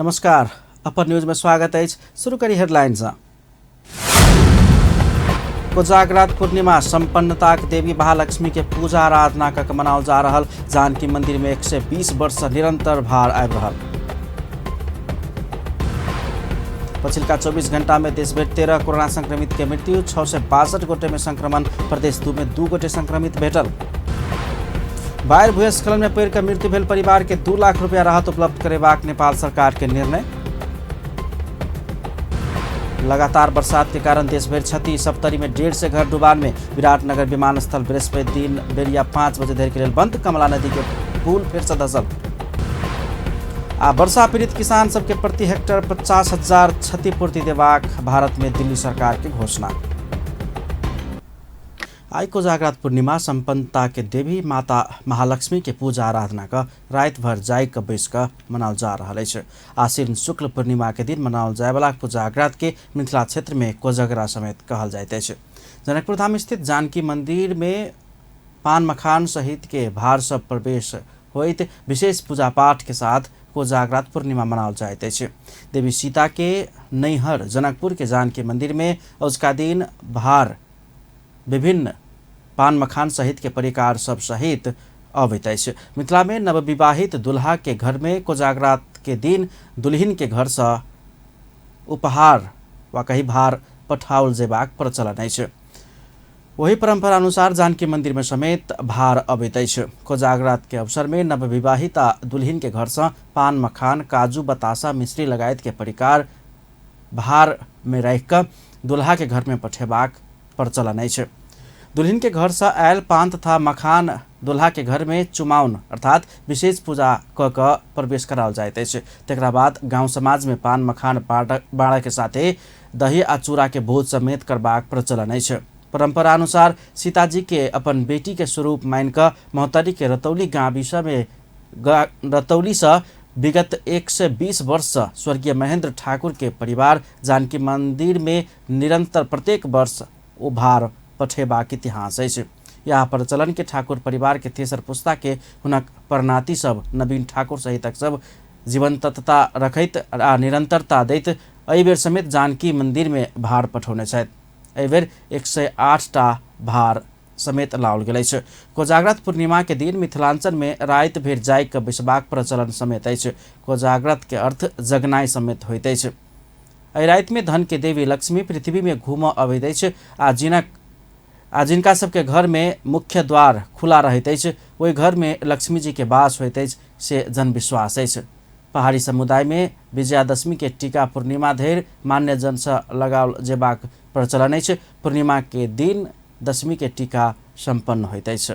नमस्कार, अपन न्यूज में स्वागत है। शुरू करी हेडलाइन से। कोजागरात पूर्णिमा संपन्नताक देवी महालक्ष्मी के पूजा आराधना कऽ मनाओल जा रहल। जानकी मंदिर में 120 वर्ष से निरंतर भार आबि रहल। पछिलका 24 घंटा में देशभरि 13 कोरोना संक्रमित के मृत्यु, 662 गोटे में संक्रमण। प्रदेश 2 में 2 गोटे संक्रमित भेटल। बाढ़ि भूस्खलन में पड़ि कऽ मृत्यु भेल परिवार के 2 लाख रुपया राहत उपलब्ध करेबाक नेपाल सरकार के निर्णय। लगातार बरसात के कारण देशभरि क्षति। सप्तरी में 150 घर डुबान में। विराटनगर विमानस्थल बृहस्पति दिन बेरिया 5 बजे धरि के लेल बंद। कमला नदी के पुल फिर से धसल। आ वर्षा पीड़ित किसान सबके प्रति हेक्टर 50,000 क्षतिपूर्ति देबाक भारत में दिल्ली सरकार के घोषणा। आइ कोजागरात पूर्णिमा संपन्नता के देवी माता महालक्ष्मी के पूजा आराधना क राति भर जागि कऽ बैस कऽ मनाओल जा रहल अछि। आश्विन शुक्ल पूर्णिमा के दिन मनाओल जायवला कोजागरात के मिथिला क्षेत्र में कोजगरा समेत कहल जाइत अछि। जनकपुर धाम स्थित जानकी मंदिर में पान मखान सहित के भार सब प्रवेश होइत विशेष पूजा पाठ के साथ कोजागरात पूर्णिमा मनाओल जाइत अछि। देवी सीता के नैहर जनकपुर के जानकी मंदिर में अजुका दिन भार विभिन्न पान मखान सहित के परिकार सब सहित अबैत अछि। मिथिला में नवविवाहित दुल्हा के घर में कोजागरात के दिन दुल्हिन के घर से उपहार वा कही भार पठाओल जेबाक प्रचलन अछि। वही परंपरा अनुसार जानकी मंदिर में समेत भार अबैत अछि। कोजागरात के अवसर में नवविवाहित आ दुल्हिन के घर से पान मखान, काजू बतासा, मिश्री लगायत के परिकार भार में राखि कऽ दुल्हा के घर में पठेबाक प्रचलन अछि। दुल्हिन के घर से आयल पान तथा मखान दुल्हा के घर में चुमाउन अर्थात विशेष पूजा कऽ कऽ प्रवेश कराओल जाइत अछि। तकरा बाद गांव समाज में पान मखान बाँड़े के साथे दही आ चूड़ा के भोज समेत करबाक प्रचलन अछि। परंपरा अनुसार सीताजी के अपन बेटी के स्वरूप मान कऽ महोत्तरी के रतौली गाविस में रतौली से विगत 120 वर्ष से स्वर्गीय महेंद्र ठाकुर के परिवार जानकी मंदिर में निरंतर प्रत्येक वर्ष ओ भार पठेबाक इतिहास अछि। यह प्रचलन के ठाकुर परिवार के तेसर पुस्ता के हुनक परनाति सब नवीन ठाकुर सहितक सब जीवंतता रखैत आ निरंतरता दैत एहि बेर समेत जानकी मंदिर में भार पठौने छथि। एहि बेर 108 टा भार समेत लाओल गेल अछि। कोजागरात पूर्णिमा के दिन मिथिलांचल में राति भरि जागि कऽ बैसबाक प्रचलन समेत अछि। कोजागरात के अर्थ जगनाइ समेत होइत अछि। एहि राति में धन के देवी लक्ष्मी पृथ्वी में घूमऽ अबैत अछि आ जिनका सबके घर में मुख्य द्वार खुला रहैत अछि ओहि घर में लक्ष्मी जी के वास होइत अछि से जनविश्वास अछि। पहाड़ी समुदाय में विजयादशमी के टीका पूर्णिमा धरि मान्य जनसँ लगाओल जेबाक प्रचलन अछि। पूर्णिमा के दिन दशमी के टीका सम्पन्न होइत अछि।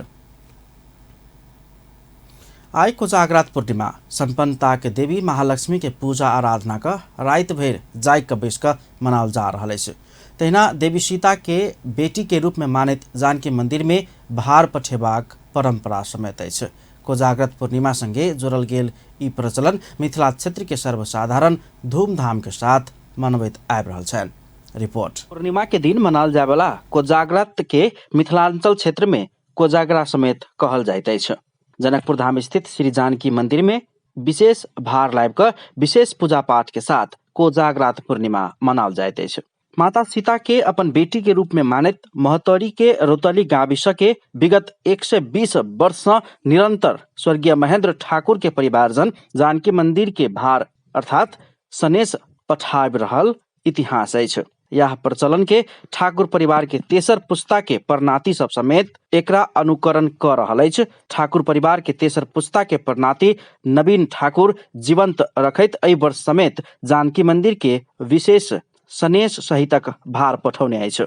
आइ कोजागरात पूर्णिमा संपन्नता के देवी महालक्ष्मी के पूजा आराधना कऽ राति भरि जागि कऽ बैस कऽ मनाओल जा रहल अछि। तहिना देवी सीता के बेटी के रूप में मानैत जानकी मंदिर में भार पठेबाक परंपरा समेत अछि। कोजागरात पूर्णिमा संगे जोड़ल गेल ई प्रचलन मिथिला क्षेत्र के सर्वसाधारण धूमधाम के साथ मनबैत आबि रहल छनि। रिपोर्ट। पूर्णिमा के दिन मनाओल जायवला कोजागरात के मिथिलांचल क्षेत्र में कोजागरा समेत कहल जाइत अछि। जनकपुर धाम स्थित श्री जानकी मंदिर में विशेष भार लाबि कऽ विशेष पूजा पाठ के साथ कोजागरात पूर्णिमा मनाओल जाइत अछि। माता सीता के अपन बेटी के रूप में मानैत महोत्तरी के रौतली गाविस के विगत 120 वर्ष से निरंतर स्वर्गीय महेंद्र ठाकुर के परिवारजन जानकी मंदिर के भार अर्थात सनेस पठाबि रहल इतिहास अछि। यह प्रचलन के ठाकुर परिवार के तेसर पुस्ता के परनाति सब समेत एकरा अनुकरण कऽ रहल अछि। ठाकुर परिवार के तेसर पुस्ता के परनाति नवीन ठाकुर जीवंत रखैत एहि वर्ष समेत जानकी मंदिर के विशेष सनेस सहितक भार पठौने अछि।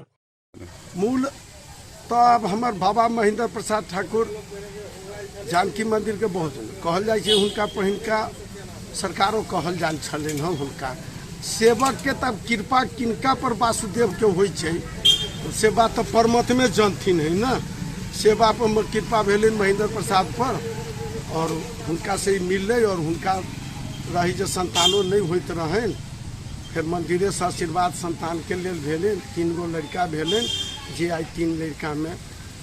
मूल तऽ आब हमर बाबा महेंद्र प्रसाद ठाकुर जानकी मंदिर के बहुत कहल जाइ छै, हुनका पहिनका सरकारो कहल जाइत छलनि हँ। हुनका सेवक के तब कृपा किनका पर वासुदेव के होइ छै से बात तऽ परमात्मे जानथिन है ना। सेवा पर कृपा भेलनि महेंद्र प्रसाद पर और हुनका से मिललै और हुनका रही जे संतानो नहीं होइत रहनि, फेर मंदिरे से आशीर्वाद संतान के लेल भेलनि। 3 गो लड़का भेलनि, जे आइ 3 लड़का में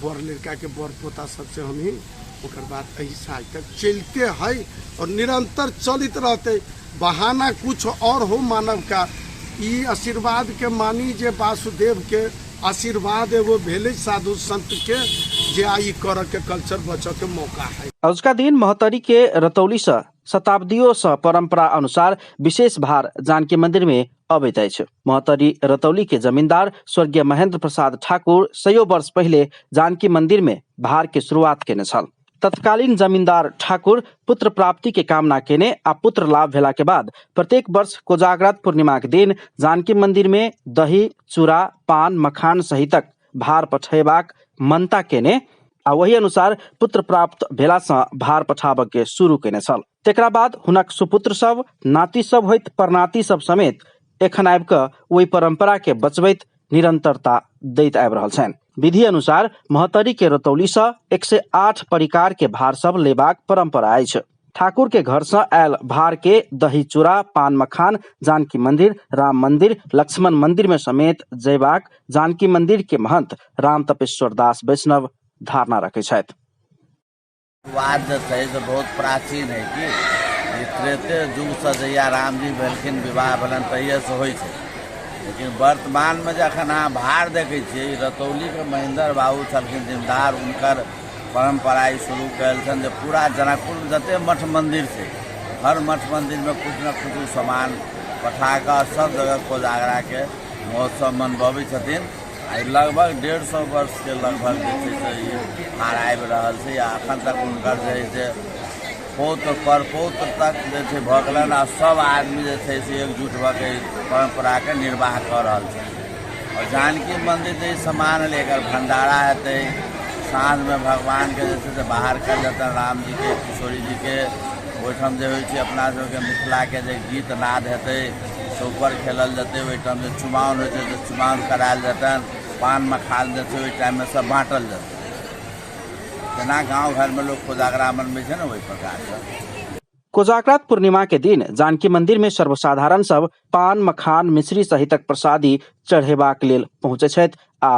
बड़ लड़का के बड़ पोता सबसे हम ही ओकर बाद एहि साल तक चलते है और निरंतर चलित रहते। बहाना कुछ और हो मानव का, ई आशीर्वाद के मानी जे वासुदेव के आशीर्वाद एगो भेलै साधु संत के, जे आई करऽ के कल्चर बचऽ के मौका है। अजुका दिन महोत्तरी के रतौली से शताब्दियों से परंपरा अनुसार विशेष भार जानकी मंदिर में अबैत अछि। महोत्तरी रतौली के जमींदार स्वर्गीय महेंद्र प्रसाद ठाकुर सयो वर्ष पहिले जानकी मंदिर में भार के शुरुआत केने छल। तत्कालीन जमींदार ठाकुर पुत्र प्राप्ति के कामना केने आ पुत्र लाभ भेला के बाद प्रत्येक वर्ष कोजागरात पूर्णिमा के दिन जानकी मंदिर में दही चूड़ा पान मखान सहितक भार पठेबाक मनता केने आ ओही अनुसार पुत्र प्राप्त भेला सँ भार पठाबऽ के शुरू केने छल। तेकरा बाद हुनक सुपुत्र सब, नाति सब होइत परनाति सब समेत एखन आबि कऽ ओहि परंपरा के बचबैत निरंतरता दैत आबि रहल छनि। विधि अनुसार महोत्तरी के रतौली सँ 108 परिकार के भार सब लेबाक परंपरा अछि। ठाकुर के घर सँ आयल भार के दही चूड़ा पान मखान जानकी मंदिर, राम मंदिर, लक्ष्मण मंदिर में समेत जयबाक जानकी मंदिर के महंत राम तपेश्वर दास वैष्णव धारणा रखै छथि। शुरुआत जे छै से बहुत प्राचीन है कि ई त्रेते युगसँ जहिया रामजी भेलखिन, विवाह भेलनि, तहिएसँ होइ छै। लेकिन वर्तमानमे जे एखन अहाँ भार देखै छियै, ई रतौलीके महेन्द्र बाबू छलखिन जिम्मेदार, हुनकर परम्परा ई शुरू कयल छनि जे पूरा जनकपुरमे जते मठ मन्दिर छै, हर मठ मन्दिरमे किछु ने किछु सामान पठा कऽ सब जगह कोजागराके महोत्सव मनबबै छथिन। आ ई लगभग 150 वर्षके लगभग जे छै से ई भार आबि रहल छै आ एखन तक हुनकर जे है से पौत्र परपौत्र तक जे छै भऽ गेलनि आ सब आदमी जे छै से एकजुट भऽ के ई परम्पराके निर्वाह कऽ रहल छै। आओर जानकी मन्दिर जे सामान एलै, एकर भण्डारा हेतै, साँझमे भगवानके जे छै से बाहर कयल जेतनि, रामजीके किशोरी जीके। ओहिठाम जे होइ छै अपना सबके मिथिलाके जे गीत नाद हेतै, चौपर खेलल जेतै। ओहिठाम जे चुमाओन होइ छै से चुमाओन करायल जेतनि। पान मखान जे छै ओहि टाइममे सब बाँटल जेतै, जेना गाँव घरमे लोक कोजागरा मनबै छै ने, ओहि प्रकारसँ। कोजागरात पूर्णिमा के दिन जानकी मंदिर में सर्वसाधारण सब पान मखान मिश्री सहितक प्रसादी चढ़ेबाक लेल पहुँचै छथि आ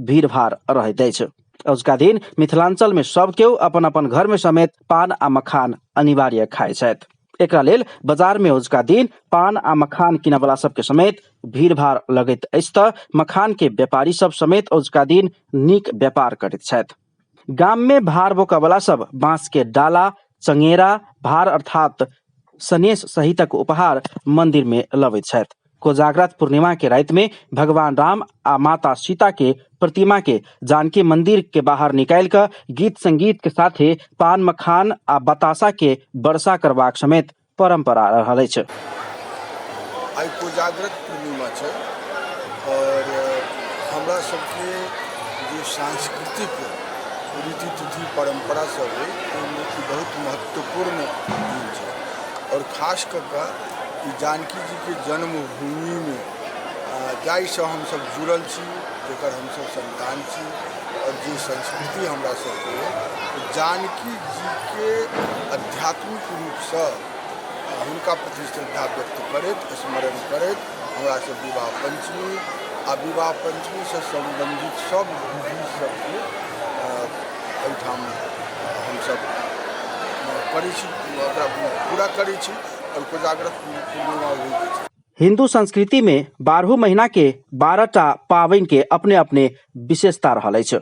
भीड़भाड़ रहैत अछि। अजुका दिन मिथिलांचल में सब केओ अपन अपन घर में समेत पान आ मखान अनिवार्य खाइ छथि। एकरा लेल बाजार में अजुका दिन पान आ मखान किनऽवला सबके समेत भीड़भाड़ लगैत अछि तऽ मखान के व्यापारी सब समेत अजुका दिन नीक व्यापार करैत छथि। गाम में भार बोकऽवला सब बांस के डाला, चंगेरा, भार अर्थात सनेस सहितक उपहार मंदिर में लबैत छथि। कोजागरात पूर्णिमा के राति में भगवान राम आ माता सीता के प्रतिमा के जानकी मंदिर के बाहर निकालि कऽ गीत संगीत के साथे पान मखान आ बताशा के वर्षा करबाक समेत परंपरा रहल अछि। आइ कोजाग्रत पूर्णिमा छै आओर हमरा सबके जे सांस्कृतिक रीति तिथि परम्परा सब अइ, ओहिमे ई बहुत महत्वपूर्ण दिन छै आओर खास कऽ कऽ ई जानकी जीके जन्मभूमिमे, जाहिसँ हमसब जुड़ल छी, जकर हमसब सन्तान छी आओर जे संस्कृति हमरा सबके अइ, जानकी जीके आध्यात्मिक रूपसँ हुनका प्रति श्रद्धा व्यक्त करैत, स्मरण करैत हमरा सब विवाह पञ्चमी आ विवाह पञ्चमीसँ सम्बन्धित सब विधि सबके एहिठाम हमसब करै छी, ओकरा पूरा करै छी आओर कोजाग्रत पूर्णिमा होइत अछि। हिन्दू संस्कृति में 12 महीना के 12 टा पाबनि के अपने अपने विशेषता रहल अछि।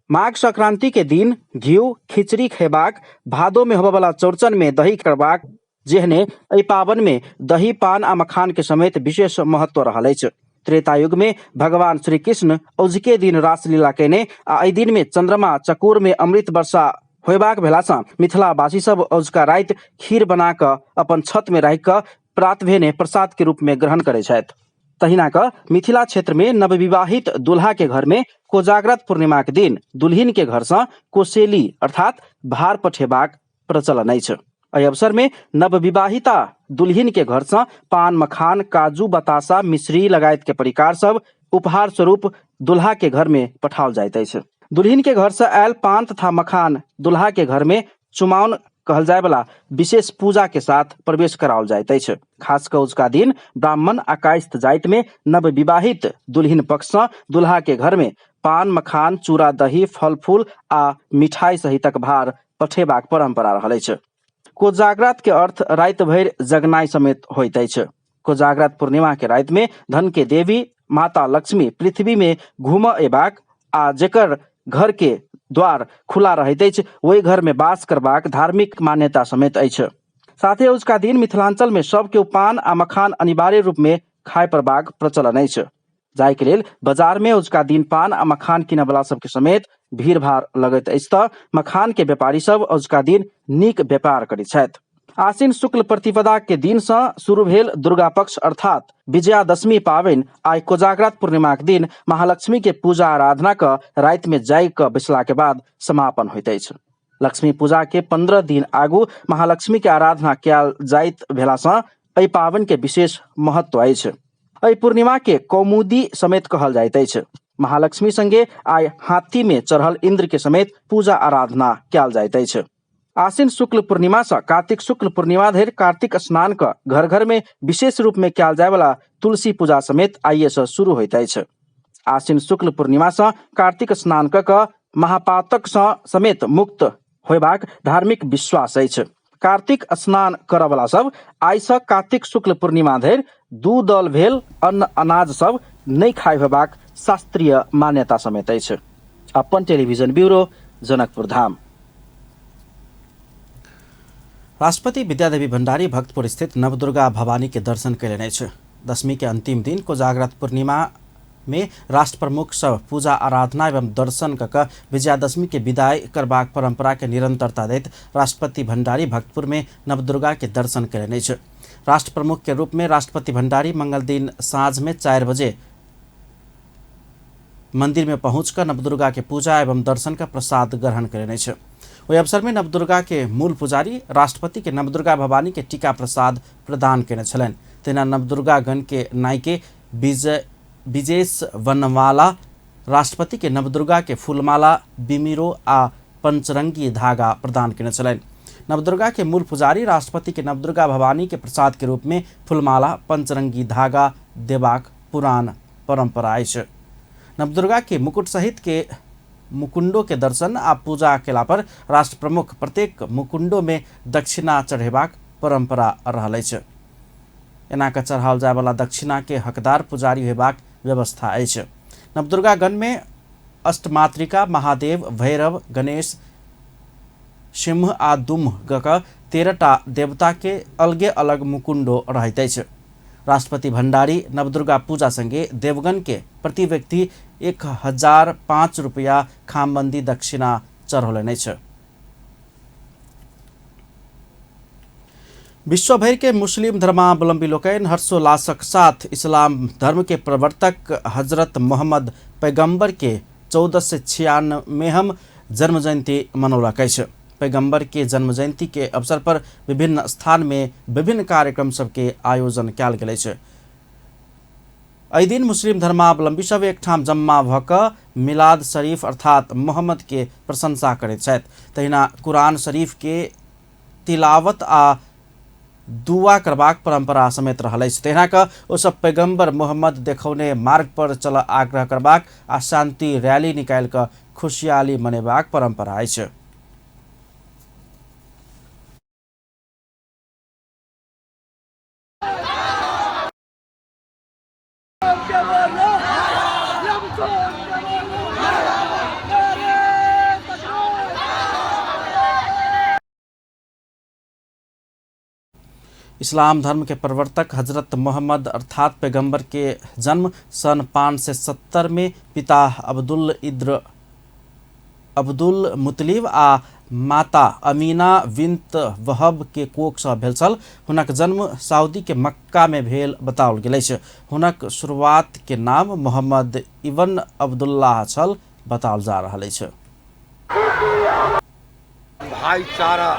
माघ संक्रांति के दिन घिउ खिचड़ी खेबाक, भादो में होबयवला चौरचन में दही करबाक जेहने एहि पाबनि में दही पान आ मखान के समेत विशेष महत्व रहल अछि। त्रेता युग में भगवान श्री कृष्ण औझके दिन रासलीला केने आ एहि दिन में चंद्रमा चकोर में अमृत वर्षा होयबाक भेलासँ मिथिलावासी सब औझका राति खीर बना कऽ अपन छत में राखि कऽ प्रात भेने प्रसाद के रूप में ग्रहण करै छथि। तहिना कऽ मिथिला क्षेत्र में नवविवाहित दुल्हा के घर में कोजाग्रत पूर्णिमा के दिन दुल्हिन के घर सँ कोसेली अर्थात भार पठेबाक प्रचलन अछि। एहि अवसर में नवविवाहिता दुल्हिन के घर सँ पान मखान काजू बतासा मिश्री लगायत के परिकार सब उपहार स्वरूप दुल्हा के घर में पठाओल जाइत अछि। दुल्हिन के घर सँ आयल पान तथा मखान दुल्हा के घर में चुमाओन कहल जाय वाला विशेष पूजा के साथ प्रवेश कराओल जाइत अछि। खास कऽ उजुका दिन ब्राह्मण आ कायस्थ जाति में नवविवाहित दुल्हिन पक्ष सँ दुल्हा के घर में पान मखान चूड़ा दही फल फूल आ मिठाई सहितक भार पठेबाक परंपरा रहल अछि। कोजाग्रात के अर्थ राति भरि जगनाइ समेत होइत अछि। कोजाग्रात पूर्णिमा के राति में धन के देवी माता लक्ष्मी पृथ्वी में घूमऽ एबाक आ जेकर घर के द्वार खुला रहैत अछि ओहि घर में वास करबाक धार्मिक मान्यता समेत अछि। साथे अजुका दिन मिथिलांचल में सब केओ पान आ मखान अनिवार्य रूप में खाय पड़बाक प्रचलन अछि, जाहि के लेल बाजार में अजुका दिन पान आ मखान किनऽ वाला सबके समेत भीड़ भाड़ लगैत अछि तऽ मखान के व्यापारी सब अजुका दिन नीक व्यापार करैत छथि। आश्विन शुक्ल प्रतिपदा के दिन से शुरू भेल दुर्गा पक्ष अर्थात विजयादशमी पाबनि आइ कोजाग्रात पूर्णिमा के दिन महालक्ष्मी के पूजा आराधना क राति में जागि कऽ बैसला के बाद समापन होइत अछि। लक्ष्मी पूजा के 15 दिन आगू महालक्ष्मी के आराधना कयल जाइत भेला से एहि पाबनि के विशेष महत्व अछि। एहि पूर्णिमा के कौमुदी समेत कहल जाइत अछि। महालक्ष्मी संगे आइ हाथी में चढ़ल इंद्र के समेत पूजा आराधना कयल जाइत अछि। आश्विन शुक्ल पूर्णिमा से कार्तिक शुक्ल पूर्णिमा धरि कार्तिक स्नान क घर घर में विशेष रूप में कयल जाय वाला तुलसी पूजा समेत आइए से शुरू होइत अछि। आश्विन शुक्ल पूर्णिमा से कार्तिक स्नान क क महापातक से समेत मुक्त होयबाक धार्मिक विश्वास अछि। कार्तिक स्नान करऽवला सब आइ से कार्तिक शुक्ल पूर्णिमा धरि दू दल भेल अन्न अनाज सब नहि खाइ होयबाक शास्त्रीय मान्यता समेत अछि। अपन टेलीविजन ब्यूरो, जनकपुर धाम। राष्ट्रपति विद्यादेवी भण्डारी भक्तपुर स्थित नवदुर्गा भवानी के दर्शन कयलनि अछि। दशमी के अंतिम दिन कोजाग्रत पूर्णिमा में राष्ट्र प्रमुख सब पूजा आराधना एवं दर्शन क क विजयादशमी के विदाई करबाक परंपरा के निरंतरता दैत राष्ट्रपति भण्डारी भक्तपुर में नवदुर्गा के दर्शन कयलनि अछि। राष्ट्र प्रमुख के रूप में राष्ट्रपति भण्डारी मंगल दिन साँझ में 4 बजे मंदिर में पहुँच कर नवदुर्गा के पूजा एवं दर्शन का प्रसाद ग्रहण कयलनि अछि। ओहि अवसर में नवदुर्गा के मूल पुजारी राष्ट्रपति के नवदुर्गा भवानी के टीका प्रसाद प्रदान कयने छलनि। तहिना नवदुर्गा गण के नायके विजेश वनमाला राष्ट्रपति के नवदुर्गा के फूलमाला, बिमिरो आ पंचरंगी धागा प्रदान कयने छलनि। नवदुर्गा के मूल पुजारी राष्ट्रपति के नवदुर्गा भवानी के प्रसाद के रूप में फूलमाला, पंचरंगी धागा देबाक पुरान परंपरा अछि। नवदुर्गा के मुकुट सहित के मुकुंडो के दर्शन आ पूजा केला पर राष्ट्र प्रमुख प्रत्येक मुकुंडो में दक्षिणा चढ़ेबाक परंपरा रहल अछि। एना के चढ़ाओल जाय वाला दक्षिणा के हकदार पुजारी होयबाक व्यवस्था अछि। नवदुर्गा गण में अष्टमातृका, महादेव, भैरव, गणेश, सिंह आ दुम्ह क 13टा देवता के अलगे अलग मुकुंडो रहैत अछि। राष्ट्रपति भण्डारी नवदुर्गा पूजा संगे देवगन के प्रति व्यक्ति 1005 रुपया खामबंदी दक्षिणा चढ़ौलनि अछि। विश्वभरि के मुस्लिम धर्मावलंबी लोकनि हर्षोल्लासक साथ इस्लाम धर्म के प्रवर्तक हजरत मोहम्मद पैगंबर के 1496वां जन्म जयंती मनौलक अछि। पैगंबर के जन्म जयंती के अवसर पर विभिन्न स्थान में विभिन्न कार्यक्रम सबके आयोजन कयल गेल अछि। एहि दिन मुस्लिम धर्मावलंबी सब एकठाम जम्मा भऽ कऽ मिलाद शरीफ अर्थात मोहम्मद के प्रशंसा करैत छथि। तहिना कुरान शरीफ के तिलावत आ दुआ करबाक परंपरा समेत रहल अछि। तहिना कऽ ओ सब पैगंबर मोहम्मद देखौने मार्ग पर चलऽ आग्रह करबाक आ शांति रैली निकालि कऽ खुशहाली मनेबाक परंपरा अछि। इस्लाम धर्म के प्रवर्तक हजरत मोहम्मद अर्थात पैगंबर के जन्म सन 570 में पिता अब्दुल मुतलिब आ माता अमीना बिंत वहब के कोख से भेल छल। हुनक जन्म सऊदी के मक्का में भेल बताओल गेल अछि। हुनक शुरुआत के नाम मोहम्मद इबन अब्दुल्लाह छल बताओल जा रहल अछि। भाईचारा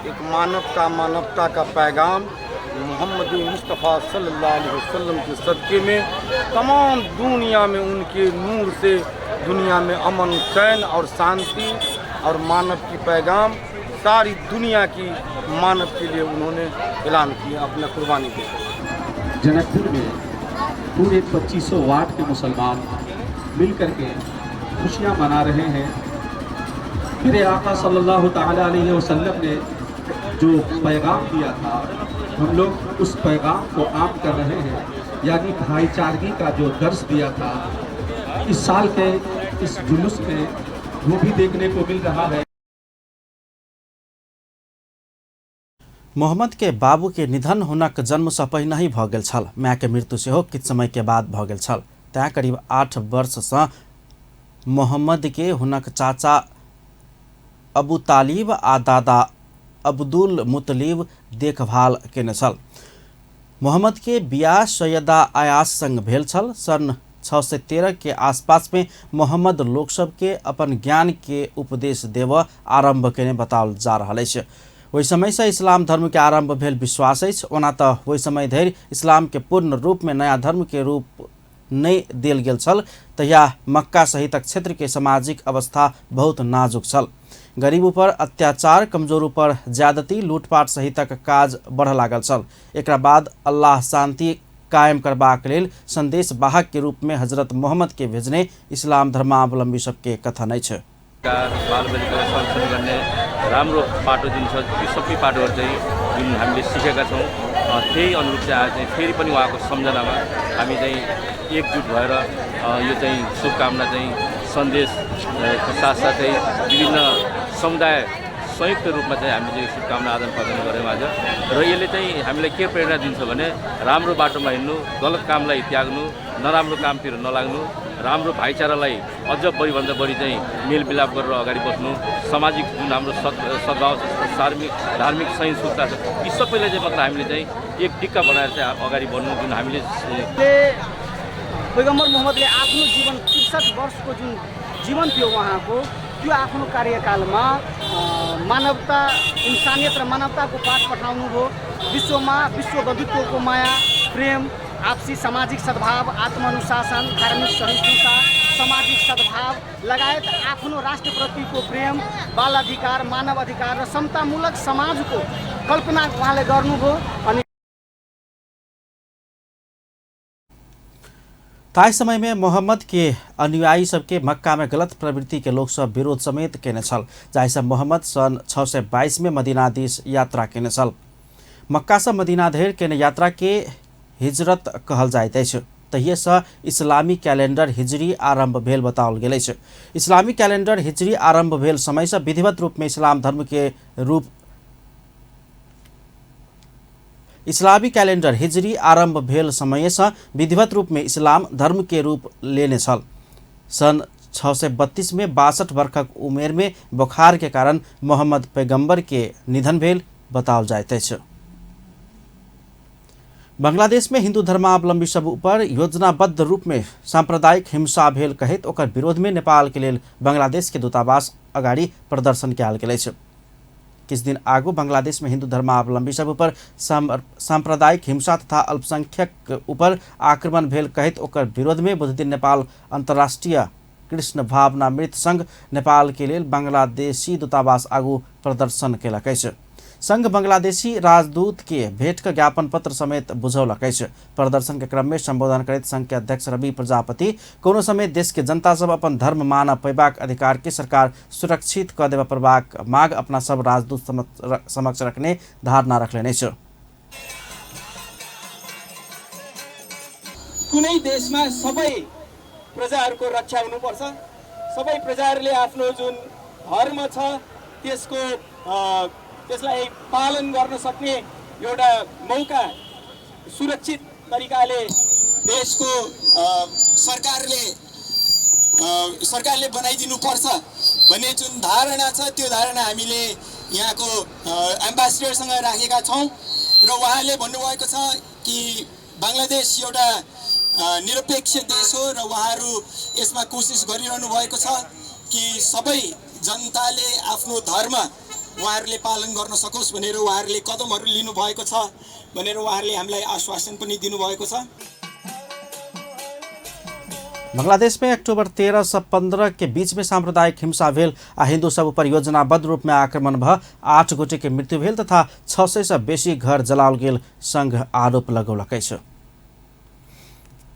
एक मानवता मानवता का पैगाम मोहम्मद मुस्तफ़ा सल्लल्लाहु अलैहि वसल्लम के सदक़े में तमाम दुनिया में उनके नूर से दुनिया में अमन चैन और शांति और मानव की पैगाम सारी दुनिया की मानव के लिए उन्होंने ऐलान किया अपना कुर्बानी देकर। जनकपुर में पूरे 2500 वार्ड के मुसलमान मिल करके खुशियाँ मना रहे हैं। मेरे आका सल्लल्लाहु ताला अलैहि वसल्लम ने जो पैगाम दिया था, हम लोग उस पैगाम को आम कर रहे हैं, यानी भाईचारगी का जो दर्स दिया था, इस साल के इस जुलूस में वो भी देखने को मिल रहा है। मोहम्मद के बाबू के निधन हुनक जन्मसँ पहिनहि भऽ गेल छल। मायके मृत्यु सेहो किछु समय के बाद भऽ गेल छल। तैँ करीब 8 वर्षसँ मोहम्मद के हुनक चाचा अबू तालिब आ दादा अब्दुल मुतलिब देखभाल केने छल। मोहम्मद के बियाह सैयदा आयास संग भेल छल। सन 613 के आसपास में मोहम्मद लोकसभ के अपन ज्ञान के उपदेश देबऽ आरम्भ केने बताओल जा रहल अछि। ओहि समयसँ इस्लाम धर्म के आरम्भ भेल विश्वास अछि। ओना तऽ ओहि समय धरि इस्लाम के पूर्ण रूप में नया धर्म के रूप नहि देल गेल छल। तहिया मक्का सहितक क्षेत्र के सामाजिक अवस्था बहुत नाजुक छल। गरीब ऊपर अत्याचार, कमजोर ऊपर ज्यादती, लूटपाट सहितक काज बढ़ऽ लागल छल। एकरा बाद अल्लाह शांति कायम करबाक लेल संदेश वाहक के रूप में हजरत मोहम्मद के भेजने इस्लाम धर्मावलंबी सबके कथन अछि। बालबालिकालाई संरक्षण गर्ने राम्रो बाटो जुन छ, त्यो सबै बाटोहरू चाहिँ जुन हामीले सिकेका छौँ, त्यही अनुरूप चाहिँ आज चाहिँ फेरि पनि उहाँको सम्झनामा हामी चाहिँ एकजुट भएर यो चाहिँ शुभकामना चाहिँ सन्देश साथसाथै विभिन्न समुदाय संयुक्त रूपमा चाहिँ हामीले चाहिँ शुभकामना आदान प्रदान गऱ्यौँ आज। र यसले चाहिँ हामीलाई के प्रेरणा दिन्छ भने राम्रो बाटोमा हिँड्नु, गलत कामलाई त्याग्नु, नराम्रो कामतिर नलाग्नु, राम्रो भाइचारालाई अझ बढीभन्दा बढी चाहिँ मेलमिलाप गरेर अगाडि बढ्नु, सामाजिक जुन हाम्रो सद्भाव छ, धार्मिक सहिष्णुता छ, यी सबैलाई चाहिँ मतलब हामीले चाहिँ एक टिक्का बनाएर चाहिँ अगाडि बढ्नु। जुन हामीले पैगम्बर मोहम्मदले आफ्नो जीवन 63 वर्षको जुन जीवन थियो उहाँको, त्यो आफ्नो कार्यकालमा मानवता, इन्सानियत र मानवताको पाठ पठाउनु भयो। विश्वमा विश्व बन्धुत्वको माया, प्रेम, आपसी सामाजिक सद्भाव, आत्मअनुशासन, धार्मिक सहिष्णुता, सामाजिक सद्भाव लगायत आफ्नो राष्ट्रप्रतिको प्रेम, बाल अधिकार, मानव अधिकार र समतामूलक समाजको कल्पना उहाँले गर्नुभयो। अनि ताहि समय में मोहम्मद के अनुयायी सबके मक्का में गलत प्रवृत्ति के लोक सब विरोध समेत केने छल, जाहिसँ मोहम्मद सन 622 में मदीना दिस यात्रा केने छल। मक्का से मदीना धरि केने यात्रा के हिजरत कहल जाइत अछि। तहिएसँ इस्लामी कैलेंडर हिजरी आरम्भ भेल बताओल गेल अछि। इस्लामी कैलेंडर हिजरी आरम्भ भेल समयसँ विधिवत रूप में इस्लाम धर्म के रूप इस्लामी कैलेंडर हिजरी आरम्भ भेल समयसँ विधिवत रूप में इस्लाम धर्म के रूप लेने छल। सन 632 में 62 वर्षक उमेर में बुखार के कारण मोहम्मद पैगंबर के निधन भेल बताओल जाइत अछि। बांग्लादेश में हिंदू धर्मावलंबी सब ऊपर योजनाबद्ध रूप में सांप्रदायिक हिंसा भेल कहैत ओकर विरोध में नेपाल के लेल बांग्लादेश के दूतावास अगाडि प्रदर्शन कयल गेल अछि। किछु दिन आगू बांग्लादेश में हिंदू धर्मावलंबी सब ऊपर सांप्रदायिक हिंसा तथा अल्पसंख्यक ऊपर आक्रमण भेल कहैत ओकर विरोध में बुधदिन नेपाल अंतर्राष्ट्रीय कृष्ण भावनामृत संघ नेपाल के लेल बांग्लादेशी दूतावास आगू प्रदर्शन केलक अछि। संघ बांग्लादेशी राजदूत के भेंट के ज्ञापन पत्र समेत बुझौलक अछि। प्रदर्शन के क्रम में संबोधन करैत संघ के अध्यक्ष रवि प्रजापति कोनो समय देश के जनता सब अपन धर्म मान पैबाक अधिकार के सरकार सुरक्षित क देबऽ पड़बाक मांग अपना सब राजदूत समक्ष रखने धारणा रखलनि अछि। कुनै देशमा सबै प्रजाहरूको रक्षा हुनुपर्छ। सबै प्रजाहरूले आफ्नो जुन धर्म छ त्यसको त्यसलाई पालन गर्न सक्ने एउटा मौका सुरक्षित तरिकाले देशको सरकारले बनाइदिनुपर्छ भन्ने जुन धारणा छ, त्यो धारणा हामीले यहाँको एम्बेसडरसँग राखेका छौँ र उहाँले भन्नुभएको छ कि बङ्गलादेश एउटा निरपेक्ष देश हो र उहाँहरू यसमा कोसिस गरिरहनु भएको छ कि सबै जनताले आफ्नो धर्म उहाँहरूले पालन गर्न सकोस् भनेर उहाँहरूले कदमहरू लिनुभएको छ भनेर उहाँहरूले हामीलाई आश्वासन पनि दिनुभएको छ। बांग्लादेश में अक्टूबर 13 से 15 के बीच में सांप्रदायिक हिंसा भेल आ हिंदू सब ऊपर योजनाबद्ध रूप में आक्रमण भ 8 गोटे के मृत्यु भेल तथा 600 से बेसी घर जलाओल गेल संघ आरोप लगौलक अछि।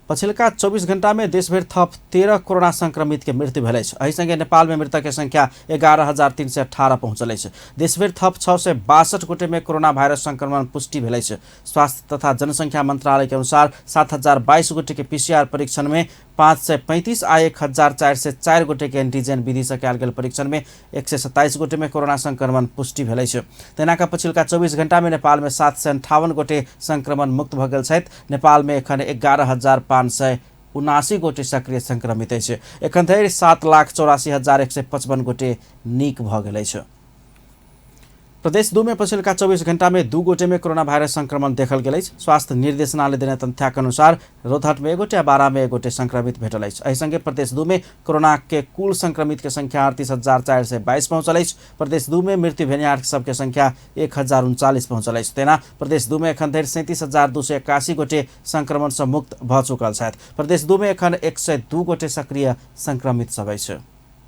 पछिल्का 24 घण्टा में देशभरि थप 13 कोरोना संक्रमित के मृत्यु भेल अछि। एहि संगे नेपाल में मृतक के संख्या 11,318 पहुंचल अछि। देशभरि थप 662 गोटे में कोरोना वायरस संक्रमण पुष्टि भेल अछि। स्वास्थ्य तथा जनसंख्या मंत्रालय के अनुसार 7,022 गोटे के पीसीआर परीक्षण में 535 आ 1,404 गोटे के एंटीजन विधि से कयल गेल परीक्षण में 127 गोटे में कोरोना संक्रमण पुष्टि भेल अछि। तेना कऽ पछिल्का 24 घण्टा में नेपाल में 758 गोटे संक्रमण मुक्त भऽ गेल छथि। नेपाल में एखन 11,579 गोटे सक्रिय संक्रमित अछि। एखन धरि 7,84,155 गोटे नीक भऽ गेल अछि। प्रदेश 2 में पछिल्का 24 घण्टा में 2 गोटे में कोरोना वायरस संक्रमण देखल गेल अछि। स्वास्थ्य निर्देशनालय देने तथ्यक अनुसार रौतहट में 1 गोटे आ बारा में 1 गोटे संक्रमित भेटल अछि। एहि संगे प्रदेश 2 में कोरोना के कुल संक्रमित के संख्या 38,422 पहुंचल अछि। प्रदेश 2 में मृत्यु भेनिहार सबके संख्या 1,039 पहुंचल अछि। तेना प्रदेश 2 में एखन धरि 37,281 गोटे संक्रमण से मुक्त भऽ चुकल छथि। प्रदेश 2 में एखन 102 गोटे सक्रिय संक्रमित सब अछि।